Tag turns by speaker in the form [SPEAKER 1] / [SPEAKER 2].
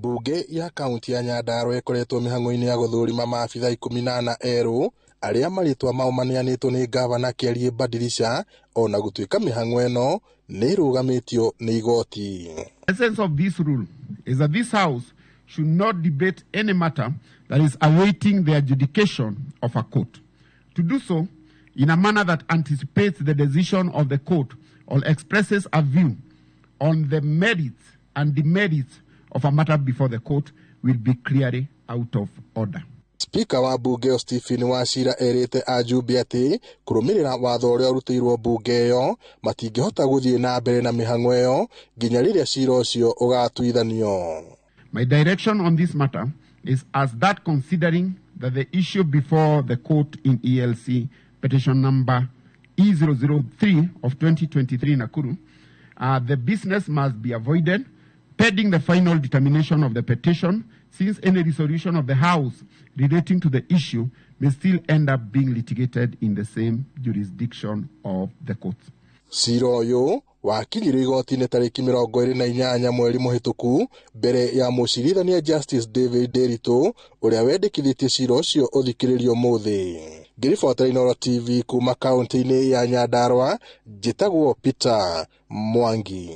[SPEAKER 1] Mbunge ya kaunti ya Nyandarua ĩkoretwo mĩhang'o-inĩ ya gũthũrima maabitha 14 erũ arĩa marĩtwa mao maneanĩtwo nĩ ngavana Kĩariĩ Badilisha, ona gũtuĩka mĩhang'o ĩno nĩ ĩrũgamĩtio nĩ igoti.
[SPEAKER 2] Essence of this rule is that this House should not debate any matter that is awaiting the adjudication of a court. To do so in a manner that anticipates the decision of the court or expresses a view on the merits and demerits of a matter before the court will be clearly out of order.
[SPEAKER 1] Spika wa mbunge ĩyo Stephen Wachira erĩte ajumbe atĩ kũrũmĩrĩra watho ũrĩa ũrutĩirwo mbunge ĩyo, matingĩhota gũthiĩ na mbere na mĩhang'o ĩyo nginya rĩrĩa cira ũcio ũgatuithanio.
[SPEAKER 2] My direction on this matter is as that considering that the issue before the court in ELC petition number E003 of 2023 Nakuru, the business must be avoided pending the final determination of the petition, since any resolution of the House relating to the issue may still end up being litigated in the same jurisdiction of the courts.
[SPEAKER 1] Cira ũyũ wakinyirio igoti-inĩ tarĩki 28 mweri mũhĩtũku mbere ya mũcirithania Justice David Nderitu, ũrĩa wendekithĩtie cira ũcio ũthikĩrĩrio ũmũthĩ. Ngĩribotera Inooro TV kuma kaunti-inĩ ya Nyandarua, njĩtagwo Peter Mwangi.